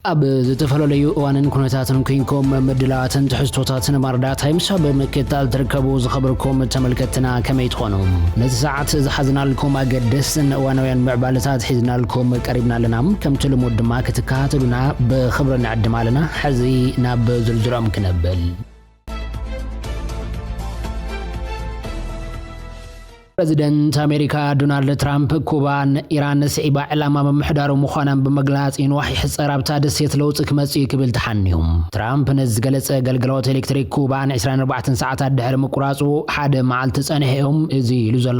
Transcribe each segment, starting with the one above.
ኣብ ዝተፈላለዩ እዋንን ኩነታትን ኮይንኩም ምድላዋትን ትሕዝቶታትን ማርዳ ታይምስ ኣብ ምክትታል ትርከቡ ዝኸበርኩም ተመልከትና ከመይ ትኾኑ? ነቲ ሰዓት ዝሓዝናልኩም ኣገደስትን እዋናውያን ምዕባለታት ሒዝናልኩም ቀሪብና ኣለና። ከምቲ ልሙድ ድማ ክትከታተሉና ብኽብሪ ንዕድም ኣለና። ሕዚ ናብ ዝርዝሮም ክነብል። ፕረዚደንት ኣሜሪካ ዶናልድ ትራምፕ ኩባን ኢራን ስዒባ ዕላማ ምምሕዳሩ ምዃናን ብምግላጽ፣ ይንዋሕ ይሕጸር ኣብታ ደሴት ለውጢ ክመጽእ እዩ ክብል ተሓንዩ። ትራምፕ ነዚ ዝገለጸ፣ ኣገልግሎት ኤሌክትሪክ ኩባ ን ዕስራን ኣርባዕተን ሰዓታት ድሕሪ ምቁራጹ ሓደ መዓልቲ ጸኒሑ እዮም እዚ ኢሉ ዘሎ።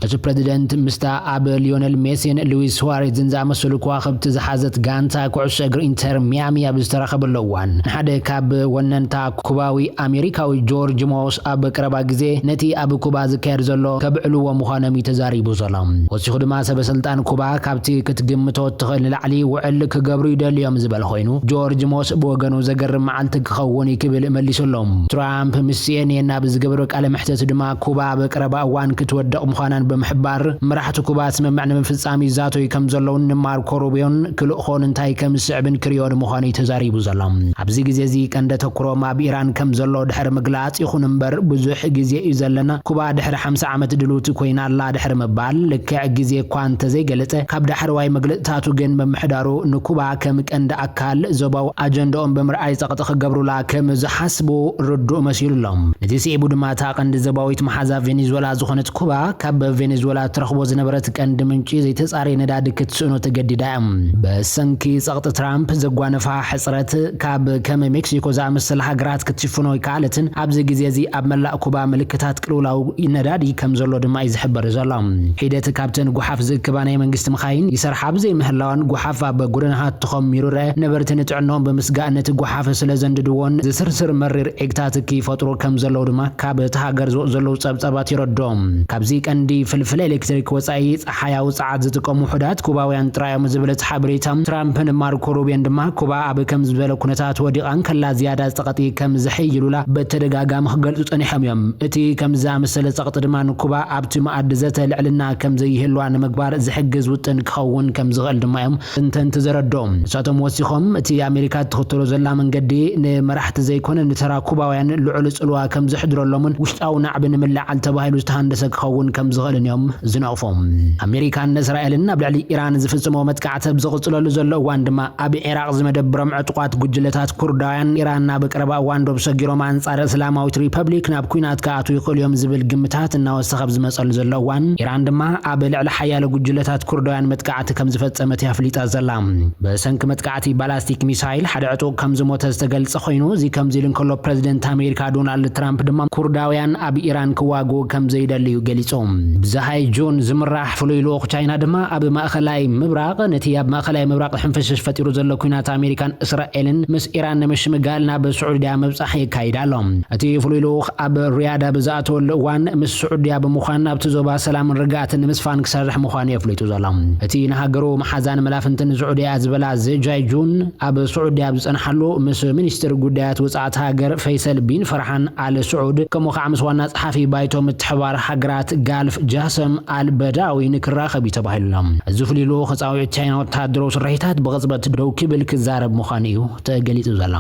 እቲ ፕረዚደንት ምስታ ኣብ ሊዮነል ሜሲን ሉዊስ ሱዋሬዝን ዝኣመሰሉ ከዋኽብቲ ዝሓዘት ጋንታ ኩዕሶ እግሪ ኢንተር ሚያሚ ኣብ ዝተራኸበሉ እዋን፣ ንሓደ ካብ ወነንታ ኩባዊ ኣሜሪካዊ ጆርጅ ሞስ ኣብ ቀረባ ግዜ ነቲ ኣብ ኩባ ዝካየድ ዘሎ ከብዕልዎ ምዃኖም እዩ ተዛሪቡ ዘሎ። ወሲኹ ድማ፣ ሰበ ስልጣን ኩባ ካብቲ ክትግምቶ እትኽእል ንላዕሊ ውዕል ክገብሩ ይደልዩ እዮም ዝበለ ኮይኑ፣ ጆርጅ ሞስ ብወገኑ፣ ዘገርም መዓልቲ ክኸውን እዩ ክብል መሊሱሎም። ትራምፕ ምስ ሲኤንኤን ኣብ ዝገበሮ ቃለ መሕተት ድማ፣ ኩባ ኣብ ቀረባ እዋን ክትወድቕ ምዃናን ብምሕባር፣ መራሕቲ ኩባ ስምምዕ ንምፍጻም ይዛተዩ ከም ዘለውን ንማርኮ ሩቢዮን ክልእኾን እንታይ ከም ዝስዕብን ክርእዮ ንምዃኑ እዩ ተዛሪቡ ዘሎ። ኣብዚ ግዜ እዚ ቀንዲ ተኩሮም ኣብ ኢራን ከም ዘሎ ድሕሪ ምግላጽ፣ ይኹን እምበር ብዙሕ ግዜ እዩ ዘለና፣ ኩባ ድሕሪ ሓምሳ ዓመት ድልውቲ ኮይና ኣላ ድሕሪ ምባል፣ ልክዕ ግዜ እኳ እንተዘይገለጸ፣ ካብ ዳሕረዋይ መግለጽታቱ ግን ምምሕዳሩ ንኩባ ከም ቀንዲ ኣካል ዞባዊ ኣጀንዳኦም ብምርኣይ ጸቕጢ ክገብሩላ ከም ዝሓስቡ ርዱእ መሲሉ ኣሎ። ነቲ ስዒቡ ድማ እታ ቀንዲ ዞባዊት መሓዛ ቬኔዙዌላ ዝኾነት ኩባ፣ ካብ ቬኔዙዌላ ትረኽቦ ዝነበረት ቀንዲ ምንጪ ዘይተጻረየ ነዳዲ ክትስእኖ ተገዲዳ እያ። ብሰንኪ ጸቕጢ ትራምፕ ዘጓነፋ ሕጽረት፣ ካብ ከም ሜክሲኮ ዝኣመሰላ ሃገራት ክትሽፍኖ ኣይከኣለትን። ኣብዚ ግዜ እዚ ኣብ መላእ ኩባ ምልክታት ቅልውላው ነዳዲ ከም ዘሎ ድማ እዩ ዝሕበር ዘሎ። ሒደት ካብተን ጓሓፍ ዝእክባ ናይ መንግስቲ መኻይን ይሰርሓ ብዘይምህላወን፣ ጓሓፍ ኣብ ጎደናታት ተኾሚሩ ረኣ። ነበርቲ ንጥዕናኦም ብምስጋእ፣ ነቲ ጓሓፍ ስለ ዘንድድዎን ዝስርስር መሪር ዒግታት ክፈጥሩ ከም ዘለዉ ድማ ካብ እታ ሃገር ዝወጹ ዘለዉ ጸብጻባት የረድኦም። ካብዚ ቀንዲ ፍልፍል ኤሌክትሪክ ወጻኢ፣ ጸሓያዊ ጸዓት ዝጥቀሙ ውሑዳት ኩባውያን ጥራይ እዮም ዝብል እቲ ሓበሬታ፣ ትራምፕን ማርኮ ሩቢዮን ድማ ኩባ ኣብ ከም ዝበለ ኩነታት ወዲቓ እንከላ ዝያዳ ጸቕጢ ከም ዘሐይሉላ ብተደጋጋሚ ክገልጹ ጸኒሖም እዮም። እቲ ከም ዝኣመሰለ ጸቕጢ ድማ ንኩባ ኣብቲ መኣዲ ዘተ ልዕልና ከም ዘይህልዋ ንምግባር ዝሕግዝ ውጥን ክኸውን ከም ዝኽእል ድማ እዮም ተንተንቲ ዘረድኦም። ንሳቶም ወሲኾም፣ እቲ ኣሜሪካ እትኽተሎ ዘላ መንገዲ ንመራሕቲ ዘይኮነ፣ ንተራ ኩባውያን ልዑል ጽልዋ ከም ዘሕድረሎምን ውሽጣዊ ናዕቢ ንምልዓል ተባሂሉ ዝተሃንደሰ ክኸውን ከም ዝኽእልን እዮም ዝነቕፎም። ኣሜሪካን እስራኤልን ኣብ ልዕሊ ኢራን ዝፍጽሞ መጥቃዕቲ ኣብ ዝቕጽለሉ ዘሎ እዋን ድማ፣ ኣብ ዒራቕ ዝመደብሮም ዕጡቓት ጉጅለታት ኩርዳውያን፣ ኢራን ኣብ ቀረባ እዋን ዶብ ሰጊሮም ኣንጻር እስላማዊት ሪፐብሊክ ናብ ኲናት ክኣትዉ ይኽእሉ እዮም ዝብል ግምታት እናወሰኸ ኣብ ዝመጸሉ ዘሎ እዋን፣ ኢራን ድማ ኣብ ልዕሊ ሓያሎ ጉጅለታት ኩርዳውያን መጥቃዕቲ ከም ዝፈጸመት እያ ኣፍሊጣ ዘላ። ብሰንኪ መጥቃዕቲ ባላስቲክ ሚሳይል ሓደ ዕጡቕ ከም ዝሞተ ዝተገልጸ ኮይኑ፣ እዚ ከምዚ ኢሉ እንከሎ፣ ፕረዚደንት ኣሜሪካ ዶናልድ ትራምፕ ድማ ኩርዳውያን ኣብ ኢራን ክዋግኡ ከም ዘይደልዩ ገሊጹ። ብዛሃይ ጁን ዝምራሕ ፍሉይ ልኡኽ ቻይና ድማ ኣብ ማእኸላይ ምብራቕ፣ ነቲ ኣብ ማእኸላይ ምብራቕ ሕንፍሽፍሽ ፈጢሩ ዘሎ ኲናት ኣሜሪካን እስራኤልን ምስ ኢራን ንምሽምጋል ናብ ስዑድያ ምብጻሕ የካይድ ኣሎ። እቲ ፍሉይ ልኡኽ ኣብ ሪያድ ኣብ ዝኣተወሉ እዋን፣ ምስ ስዑድያ ብምዃን ኣብቲ ዞባ ሰላምን ርግኣትን ንምስፋን ክሰርሕ ምዃኑ የፍሊጡ ዘሎ። እቲ ንሃገሩ መሓዛን መላፍንትን ስዑድያ ዝበላ ዝጃይ ጁን፣ ኣብ ስዑድያ ኣብ ዝጸንሓሉ፣ ምስ ሚኒስትር ጉዳያት ወጻእቲ ሃገር ፈይሰል ቢን ፈርሓን ኣል ስዑድ፣ ከምኡ ከዓ ምስ ዋና ጸሓፊ ባይቶ ምትሕባር ሃገራት ጋልፍ ጃሰም ኣል በዳዊ ንክራኸብ እዩ ተባሂሉ ኣሎ። እዚ ፍሉይ ልኡኽ ጻውዒት ቻይና ወተሃደራዊ ስርሒታት ብቕጽበት ደው ክብል ክዛረብ ምዃኑ እዩ ተገሊጹ ዘሎ።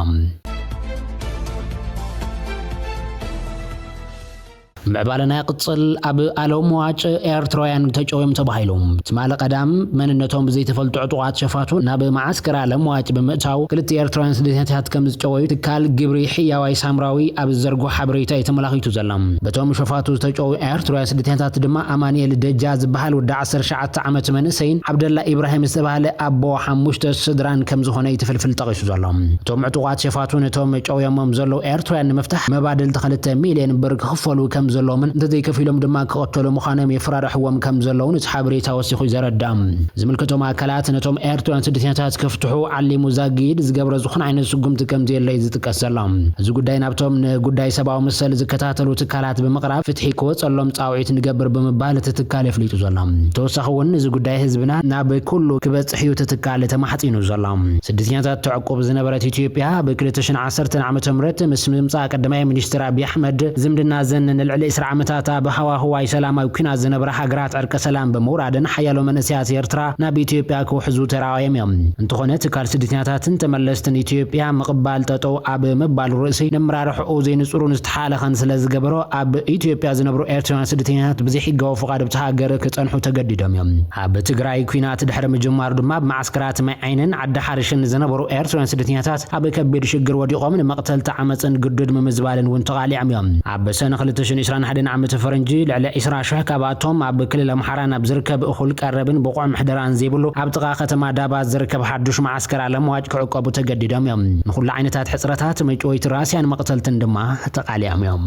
ምዕባለና ይቕጽል። ኣብ ኣለምዋጭ ኤርትራውያን ተጨውዮም ተባሂሉ። ትማሊ ቀዳም መንነቶም ብዘይተፈልጡ ዕጡቓት ሸፋቱ ናብ መዓስከር ኣለምዋጭ ብምእታው፣ ክልተ ኤርትራውያን ስደተኛታት ከም ዝጨወዩ ትካል ግብሪ ሕያዋይ ሳምራዊ ኣብ ዝዘርግሖ ሓበሬታ እዩ ተመላኺቱ ዘሎ። በቶም ሸፋቱ ዝተጨወዩ ኤርትራውያን ስደተኛታት ድማ ኣማኑኤል ደጃ ዝበሃል ወዲ ዓሰርተ ትሽዓተ ዓመት መንእሰይን ዓብደላ ኢብራሂም ዝተባህለ ኣቦ ሓሙሽተ ስድራን ከም ዝኾነ እዩ እቲ ፍልፍል ጠቒሱ ዘሎ። እቶም ዕጡቓት ሸፋቱ ነቶም ጨውዮሞም ዘለዉ ኤርትራውያን ንምፍታሕ መባድልቲ ክልተ ሚልዮን ብር ክኽፈሉ ከም ዘለዎምን እንተዘይከፊሎም ድማ ክቕተሉ ምዃኖም የፈራርሕዎም ከም ዘለዉን እቲ ሓበሬታ ወሲኹ እዩ ዘረድእ። ዝምልከቶም ኣካላት ነቶም ኤርትራውያን ስደተኛታት ክፍትሑ ዓሊሙ ዛጊድ ዝገብሮ ዝኾነ ዓይነት ስጉምቲ ከም ዘየለ እዩ ዝጥቀስ ዘሎ። እዚ ጉዳይ ናብቶም ንጉዳይ ሰብኣዊ መሰል ዝከታተሉ ትካላት ብምቕራብ ፍትሒ ክወጸሎም ጻውዒት ንገብር ብምባል እቲ ትካል የፍሊጡ ዘሎ። ተወሳኺ እውን እዚ ጉዳይ ህዝብና ናብ ኩሉ ክበጽሕ እዩ እቲ ትካል ተማሕጺኑ ዘሎ። ስደተኛታት ተዕቁብ ዝነበረት ኢትዮጵያ ኣብ ክልተ ሽሕን ዓሰርተን ዓመተ ምህረት ምስ ምምጻእ ቀዳማይ ሚኒስትር ኣብይ ኣሕመድ ዝምድና ዘን ንልዕሊ ዕስራ ዓመታት ኣብ ሃዋህዋይ ሰላማዊ ኲናት ዝነበራ ሃገራት ዕርቀ ሰላም ብምውራደን ሓያሎ መንእሰያት ኤርትራ ናብ ኢትዮጵያ ክውሕዙ ተራእዮም እዮም። እንተኾነ ትካል ስደተኛታትን ተመለስትን ኢትዮጵያ ምቕባል ጠጠው ኣብ ምባሉ ርእሲ ነመራርሕኡ ዘይንጹሩን ዝተሓለኸን ስለ ዝገበሮ ኣብ ኢትዮጵያ ዝነብሩ ኤርትራውያን ስደተኛታት ብዘይሕጋዊ ፍቓድ ኣብቲ ሃገር ክጸንሑ ተገዲዶም እዮም። ኣብ ትግራይ ኲናት ድሕሪ ምጅማሩ ድማ ኣብ መዓስከራት ማይ ዓይንን ዓዲ ሓርሽን ዝነበሩ ኤርትራውያን ስደተኛታት ኣብ ከቢድ ሽግር ወዲቖም ንመቕተልቲ ዓመፅን ግዱድ ምምዝባልን እውን ተቓሊዖም እዮም። ኣብ ሰነ ክልተ ሽሕን ዕስራን ሓደን ዓመተ ፈረንጂ ልዕሊ ዕስራ ሽሕ ካብኣቶም ኣብ ክልል ኣምሓራ ናብ ዝርከብ እኹል ቀረብን ብቑዕ ምሕደራን ዘይብሉ ኣብ ጥቓ ከተማ ዳባት ዝርከብ ሓዱሽ መዓስከር ኣለምዋጭ ክዕቀቡ ተገዲዶም እዮም። ንኹሉ ዓይነታት ሕፅረታት መጭወይቲ ራስያን መቕተልትን ድማ ተቓሊዖም እዮም።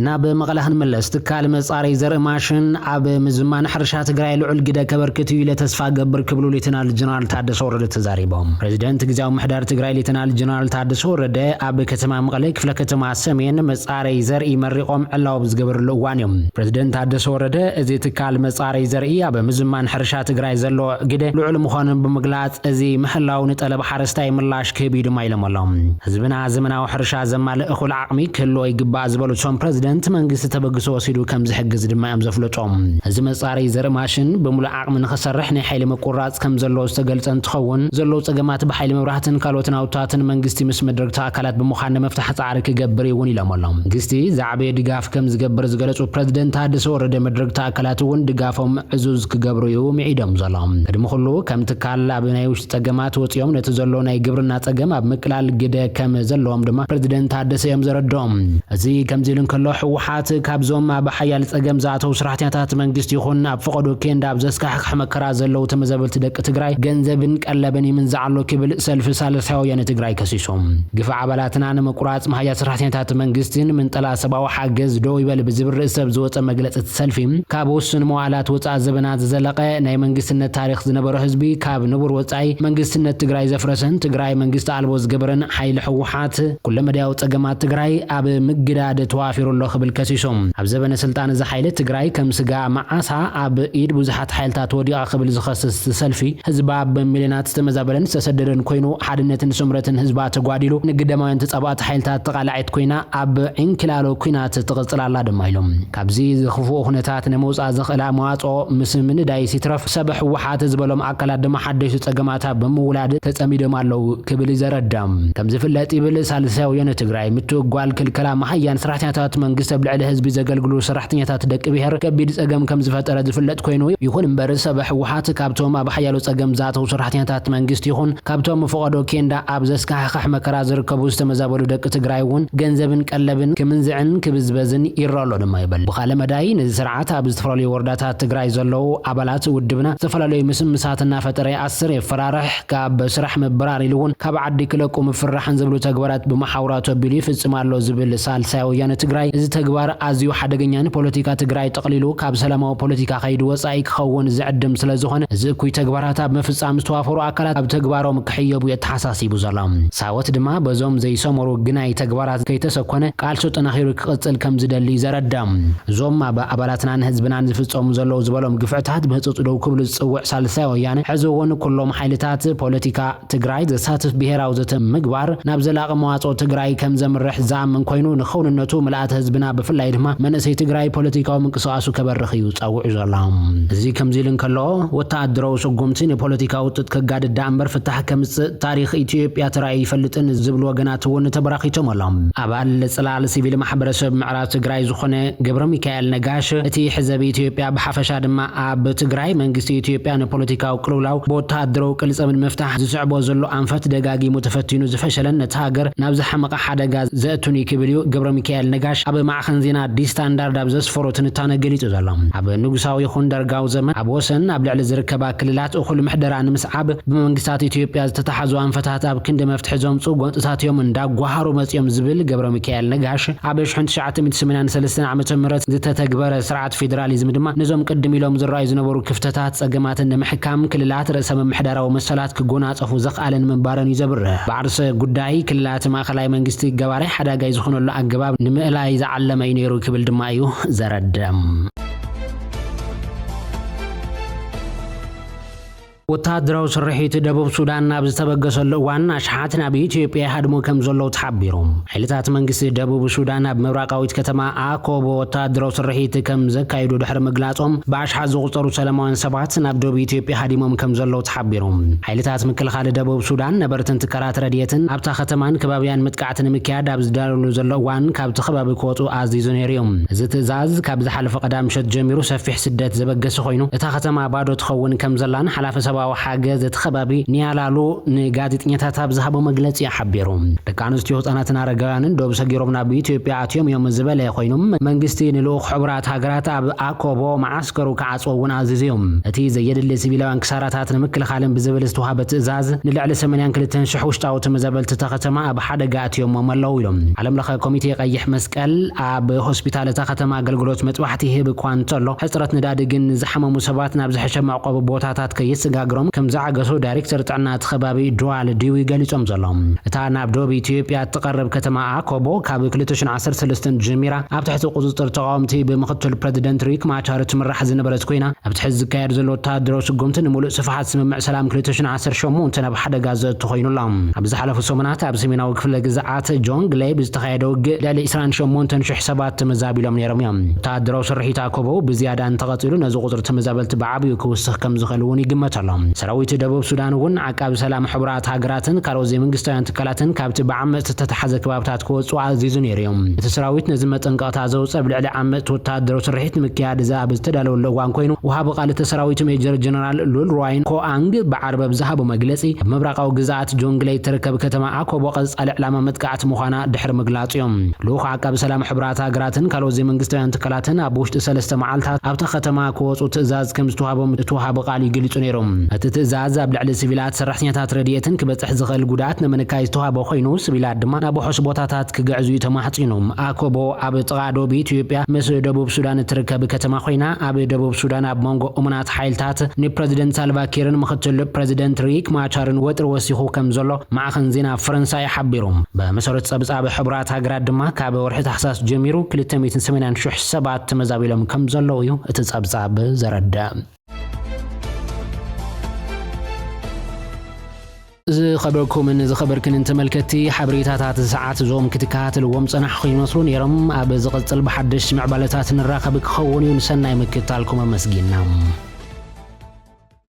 ናብ መቐለ ክንምለስ፣ ትካል መጻረይ ዘርኢ ማሽን ኣብ ምዝማን ሕርሻ ትግራይ ልዑል ግደ ከበርክት እዩ ኢለ ተስፋ ገብር ክብሉ ሌተናል ጀነራል ታደሰ ወረደ ተዛሪቦም። ፕሬዚደንት ግዝያዊ ምሕዳር ትግራይ ሌተናል ጀነራል ታደሰ ወረደ ኣብ ከተማ መቐለ ክፍለ ከተማ ሰሜን መጻረይ ዘርኢ መሪቖም ዕላዊ ብዝገበርሉ እዋን እዮም። ፕሬዚደንት ታደሰ ወረደ እዚ ትካል መጻረይ ዘርኢ ኣብ ምዝማን ሕርሻ ትግራይ ዘሎ ግደ ልዑል ምዃኑን ብምግላጽ እዚ ምህላው ንጠለብ ሓረስታይ ምላሽ ክህብ እዩ ድማ ኢሎም ኣለዉ። ህዝብና ዘመናዊ ሕርሻ ዘማልእ እኹል ዓቕሚ ክህልዎ ይግባእ ዝበሉ እቶም ፕሬዚደንት መንግስቲ ተበግሶ ወሲዱ ከም ዝሕግዝ ድማ እዮም ዘፍለጦም። እዚ መጻረይ ዘርኢ ማሽን ብምሉእ ዓቕሚ ንኽሰርሕ ናይ ሓይሊ ምቁራጽ ከም ዘለዎ ዝተገልጸ እንትኸውን ዘለዉ ጸገማት ብሓይሊ መብራህትን ካልኦት ናውታትን መንግስቲ ምስ መድረግቲ ኣካላት ብምዃን ንምፍታሕ ጻዕሪ ክገብር እዩ እውን ኢሎም ኣለዉ። መንግስቲ ዝዓበየ ድጋፍ ከም ዝገብር ዝገለጹ ፕሬዚደንት ታደሰ ወረደ መድረግቲ ኣካላት እውን ድጋፎም ዕዙዝ ክገብሩ እዩ ምዒዶም ዘሎ። ቅድሚ ኩሉ ከም ትካል ኣብ ናይ ውሽጢ ጸገማት ወጺኦም ነቲ ዘሎ ናይ ግብርና ጸገም ኣብ ምቅላል ግደ ከም ዘለዎም ድማ ፕሬዚደንት ታደሰ እዮም ዘረድኦም። እዚ ከምዚ ኢሉ እንከሎ ህወሓት ካብዞም ኣብ ሓያል ጸገም ዝኣተው ሰራሕተኛታት መንግስቲ ይኹን ኣብ ፈቐዶ ኬንዳ ኣብ ዘስካሕክሕ መከራ ዘለዉ ተመዛበልቲ ደቂ ትግራይ ገንዘብን ቀለብን ይምንዛዕ ኣሎ ክብል ሰልፊ ሳልሳይ ወያነ ትግራይ ከሲሱ። ግፋ ኣባላትና ንምቁራጽ መሃያ ሰራሕተኛታት መንግስትን ምንጠላ ሰብኣዊ ሓገዝ ደው ይበል ብዝብል ርእሰ ዝወጸ መግለጺ እቲ ሰልፊ ካብ ውሱን መዋእላት ወጻኢ ዘበናት ዝዘለቐ ናይ መንግስትነት ታሪኽ ዝነበሮ ህዝቢ ካብ ንቡር ወጻኢ መንግስትነት ትግራይ ዘፍረሰን ትግራይ መንግስቲ ኣልቦ ዝገበረን ሓይሊ ህወሓት ኩለመዳያዊ ጸገማት ትግራይ ኣብ ምግዳድ ተዋፊሩ ኣሎ ክብል ከሲሱ። ኣብ ዘበነ ስልጣን እዚ ሓይሊ ትግራይ ከም ስጋ መዓሳ ኣብ ኢድ ብዙሓት ሓይልታት ወዲቓ ክብል ዝኸስስ ሰልፊ ህዝባ ብሚልዮናት ዝተመዛበለን ዝተሰደደን ኮይኑ ሓድነትን ስምረትን ህዝባ ተጓዲሉ ንግዳማውያን ተጻባእቲ ሓይልታት ተቓላዒት ኮይና ኣብ ዕንኪላሎ ኲናት ትቕጽል ኣላ ድማ ኢሎም። ካብዚ ዝኽፍኦ ኩነታት ንምውጻእ ዘኽእላ መዋጽኦ ምስ ምንዳይስ ይትረፍ ሰብ ህወሓት ዝበሎም ኣካላት ድማ ሓደሽቲ ጸገማት ኣብ ምውላድ ተጸሚዶም ኣለዉ ክብል እዩ ዘረዳ። ከም ዝፍለጥ ይብል ሳልሳይ ወያነ ትግራይ ምትእጓል ክልከላ መሃያን ሰራሕተኛታት መንግስቲ ኣብ ልዕሊ ህዝቢ ዘገልግሉ ሰራሕተኛታት ደቂ ብሔር ከቢድ ጸገም ከም ዝፈጠረ ዝፍለጥ ኮይኑ ይኹን እምበር ሰብ ህወሓት ካብቶም ኣብ ሓያሎ ጸገም ዝኣተው ሰራሕተኛታት መንግስቲ ይኹን ካብቶም ፈቐዶ ኬንዳ ኣብ ዘስካሕክሕ መከራ ዝርከቡ ዝተመዛበሉ ደቂ ትግራይ እውን ገንዘብን ቀለብን ክምንዝዕን ክብዝበዝን ይረኣ ኣሎ ድማ ይብል። ብኻልእ መዳይ ነዚ ስርዓት ኣብ ዝተፈላለዩ ወረዳታት ትግራይ ዘለዉ ኣባላት ውድብና ዝተፈላለዩ ምስምሳት እናፈጠረ ይኣስር፣ የፈራርሕ፣ ካብ ስራሕ ምብራር ኢሉ እውን ካብ ዓዲ ክለቁ ምፍርራሕን ዝብሉ ተግባራት ብማሓውራቱ ኣቢሉ ይፍጽም ኣሎ ዝብል ሳልሳይ ወያነ ትግራይ እዚ ተግባር ኣዝዩ ሓደገኛን ፖለቲካ ትግራይ ጠቕሊሉ ካብ ሰላማዊ ፖለቲካ ከይዲ ወጻኢ ክኸውን ዝዕድም ስለ ዝኾነ እዚ እኩይ ተግባራት ኣብ ምፍጻም ዝተዋፈሩ ኣካላት ኣብ ተግባሮም ክሕየቡ የተሓሳሲቡ ዘሎ። ሳወት ድማ በዞም ዘይሰመሩ ግናይ ተግባራት ከይተሰኮነ ቃልሱ ጠናኺሩ ክቕጽል ከም ዝደሊ ዘረዳ። እዞም ኣብ ኣባላትናን ህዝብናን ዝፍጸሙ ዘለዉ ዝበሎም ግፍዕታት ብህጹጽ ደው ክብሉ ዝጽውዕ ሳልሳይ ወያነ ሕዚ እውን ኩሎም ሓይልታት ፖለቲካ ትግራይ ዘሳትፍ ብሄራዊ ዘተ ምግባር ናብ ዘላቒ መዋጽኦ ትግራይ ከም ዘምርሕ ዝኣምን ኮይኑ ንኸውንነቱ ምልኣተ ህዝብና ብፍላይ ድማ መንእሰይ ትግራይ ፖለቲካዊ ምንቅስቃሱ ከበርኽ እዩ ጸዊዑ ዘሎ። እዚ ከምዚ ኢሉ እንከሎ ወተሃደራዊ ስጉምቲ ንፖለቲካዊ ውጥጥ ከጋድድ ደኣ እምበር ፍታሕ ከምጽእ ታሪኽ ኢትዮጵያ ተራእዩ ይፈልጥን ዝብሉ ወገናት እውን ተበራኺቶም ኣለዉ። ኣባል ጽላል ሲቪል ማሕበረሰብ ምዕራብ ትግራይ ዝኾነ ገብረ ሚካኤል ነጋሽ እቲ ሕዘብ ኢትዮጵያ ብሓፈሻ ድማ ኣብ ትግራይ መንግስቲ ኢትዮጵያ ንፖለቲካዊ ቅልውላው ብወተሃደራዊ ቅልጸም ንምፍታሕ ዝስዕቦ ዘሎ ኣንፈት ደጋጊሙ ተፈቲኑ ዝፈሸለን ነቲ ሃገር ናብ ዝሓመቐ ሓደጋ ዘእቱን እዩ ክብል እዩ ገብረ ሚካኤል ነጋሽ ኣብ ማዕኸን ዜና ኣዲስ ስታንዳርድ ኣብ ዘስፈሮ ትንታነ ገሊጹ ዘሎ። ኣብ ንጉሳዊ ይኹን ደርጋዊ ዘመን ኣብ ወሰን ኣብ ልዕሊ ዝርከባ ክልላት እኹል ምሕደራ ንምስዓብ ብመንግስታት ኢትዮጵያ ዝተተሓዙ ኣንፈታት ኣብ ክንዲ መፍትሒ ዘምፅኡ ጎንፅታት እዮም እንዳጓሃሩ መፂኦም ዝብል ገብረ ሚካኤል ነጋሽ ኣብ ሽሕን ትሽዓተ ሚእቲ ሰማንያን ሰለስተን ዓመተ ምህረት ዝተተግበረ ስርዓት ፌዴራሊዝም ድማ ነዞም ቅድም ኢሎም ዝረኣዩ ዝነበሩ ክፍተታት ፀገማትን ንምሕካም ክልላት ርእሰ ምምሕዳራዊ መሰላት ክጎናፀፉ ዘኽኣለን ምንባረን እዩ ዘብርህ። ብዓርሰ ጉዳይ ክልላት ማእኸላይ መንግስቲ ገባራይ ሓዳጋይ ዝኾነሉ ኣገባብ ንምእላይ ዝዓለመ እዩ ነይሩ ክብል ድማ እዩ ዘረድም። ወተሃደራዊ ስርሒት ደቡብ ሱዳን ናብ ዝተበገሰሉ እዋን ኣሽሓት ናብ ኢትዮጵያ ይሃድሙ ከም ዘለዉ ተሓቢሩ። ሓይልታት መንግስቲ ደቡብ ሱዳን ኣብ ምብራቓዊት ከተማ ኣኮቦ ወተሃደራዊ ስርሒት ከም ዘካየዱ ድሕሪ ምግላጾም፣ ብኣሽሓት ዝቑጸሩ ሰላማውያን ሰባት ናብ ደቡብ ኢትዮጵያ ሃዲሞም ከም ዘለዉ ተሓቢሩ። ሓይልታት ምክልኻል ደቡብ ሱዳን ነበርትን ትካላት ረድኤትን ኣብታ ከተማን ከባብያን መጥቃዕቲ ንምክያድ ኣብ ዝዳለሉ ዘሎ እዋን፣ ካብቲ ከባቢ ክወጹ ኣዚዙ ነይሩ እዩ። እዚ ትእዛዝ ካብ ዝሓለፈ ቀዳም ምሸት ጀሚሩ ሰፊሕ ስደት ዘበገሰ ኮይኑ፣ እታ ከተማ ባዶ ትኸውን ከም ዘላን ሓላፊ ሰብኣዊ ሓገዝ እቲ ከባቢ ኒያላሉ ንጋዜጠኛታት ኣብ ዝሃቦ መግለጺ ሓቢሩ። ደቂ ኣንስትዮ፣ ህጻናትን ኣረጋውያንን ዶብ ሰጊሮም ናብ ኢትዮጵያ ኣትዮም እዮም ዝበለ ኮይኑ፣ መንግስቲ ንልኡኽ ሕቡራት ሃገራት ኣብ ኣኮቦ መዓስከሩ ክዓጽዎ እውን ኣዚዙ እዩ። እቲ ዘየድሊ ሲቪላውያን ክሳራታት ንምክልኻልን ብዝብል ዝተዋህበ ትእዛዝ፣ ንልዕሊ ሰማንያን ክልተን ሽሕ ውሽጣዊ ተመዛበልቲ እታ ከተማ ኣብ ሓደጋ ኣትዮሞም ኣለዉ ኢሎም። ዓለም ለኸ ኮሚቴ ቀይሕ መስቀል ኣብ ሆስፒታል እታ ከተማ ኣገልግሎት መጥባሕቲ ይህብ እኳ እንተሎ፣ ሕጽረት ነዳዲ ግን ንዝሓመሙ ሰባት ናብ ዝሕሸ መዕቆቢ ቦታታት ከየሰጋግሮም ከም ዝዓገሱ ዳይሬክተር ጥዕና እቲ ከባቢ ዱዋል ዲዊ ገሊጾም ዘሎ። እታ ናብ ደቡብ ኢትዮጵያ እትቐርብ ከተማ ኣኮቦ ካብ ክልተ ሽሕን ዓሰርተ ሰለስተን ጀሚራ ኣብ ትሕቲ ቁጽጽር ተቓወምቲ ብምኽትል ፕረዚደንት ሪክ ማቻር ትምራሕ ዝነበረት ኮይና፣ ኣብቲ ሕዚ ዝካየድ ዘሎ ወተሃደራዊ ስጉምቲ ንምሉእ ስፍሓት ስምምዕ ሰላም ክልተ ሽሕን ዓሰርተ ሸሞንተን ኣብ ሓደጋ ዘእቱ ኮይኑ ኣሎ። ኣብ ዝሓለፉ ሰሙናት ኣብ ሰሜናዊ ክፍለ ግዝኣት ጆንግሌ ብዝተኻየደ ውግእ ልዕሊ ዕስራን ሸሞንተን ሽሕ ሰባት ተመዛቢሎም ነይሮም እዮም። ወተሃደራዊ ስርሒት ኣኮቦ ብዝያዳ እንተቐጺሉ፣ ነዚ ቁጽሪ ተመዛበልቲ ብዓብዩ ክውስኽ ከም ዝኽእል እውን ይግመት ኣሎ። ሰራዊት ደቡብ ሱዳን እውን ዓቃቢ ሰላም ሕቡራት ሃገራትን ካልኦት ዘይመንግስታውያን ትካላትን ካብቲ ብዓመጽቲ ዝተታሕዘ ከባብታት ክወጽኡ ኣዚዙ ነይሩ እዩ። እቲ ሰራዊት ነዚ መጠንቀቕታ ዘውጽእ፣ ኣብ ልዕሊ ዓመጽቲ ወተሃደራዊ ስርሒት ንምክያድ ኣብ ዝተዳለወሉ እዋን ኮይኑ፣ ወሃቢ ቃል እቲ ሰራዊት ሜጀር ጀነራል ሉል ራይን ኮኣንግ ብዓርቢ ኣብ ዝሃቦ መግለጺ፣ ኣብ ምብራቓዊ ግዝኣት ጆንግሌ እትርከብ ከተማ ኣኮቦ ቀጻሊ ዕላማ መጥቃዕቲ ምዃና ድሕሪ ምግላጹ እዮም። ልኡኽ ዓቃቢ ሰላም ሕቡራት ሃገራትን ካልኦት ዘይመንግስታውያን ትካላትን ኣብ ውሽጢ ሰለስተ መዓልታት ኣብታ ከተማ ክወጹ ትእዛዝ ከም ዝተዋህቦም እቲ ወሃቢ ቃል እዩ ገሊጹ ነይሩ። እቲ ትእዛዝ ኣብ ልዕሊ ሲቪላት ሰራሕተኛታት ረድኤትን ክበጽሕ ዝኽእል ጉድኣት ንምንካይ ዝተዋህበ ኮይኑ፣ ሲቪላት ድማ ናብ ውሑስ ቦታታት ክግዕዙ እዩ ተማሕጺኑ። ኣኮቦ ኣብ ጥቓ ዶብ ኢትዮጵያ ምስ ደቡብ ሱዳን እትርከብ ከተማ ኮይና፣ ኣብ ደቡብ ሱዳን ኣብ መንጎ እሙናት ሓይልታት ንፕረዚደንት ሳልቫ ኪርን ምኽትል ፕረዚደንት ሪክ ማቻርን ወጥሪ ወሲኹ ከም ዘሎ ማዕኸን ዜና ፈረንሳይ ሓቢሩ። ብመሰረት ጸብጻብ ሕቡራት ሃገራት ድማ፣ ካብ ወርሒ ታሕሳስ ጀሚሩ ክልተ ሚእትን ሰማንያን ሽሕ ሰባት ተመዛቢሎም ከም ዘለዉ እዩ እቲ ጸብጻብ ዘረድእ። ዝኸበርኩምን ዝኸበርክንን ተመልከትቲ፣ ሓበሬታታት ሰዓት እዞም ክትከታተልዎም ጸናሕኹም ይመስሉ ነይሮም። ኣብ ዝቕጽል ብሓደሽቲ ምዕባለታት ንራኸብ ክኸውን እዩ። ንሰናይ ምክትታልኩም ኣመስጊና።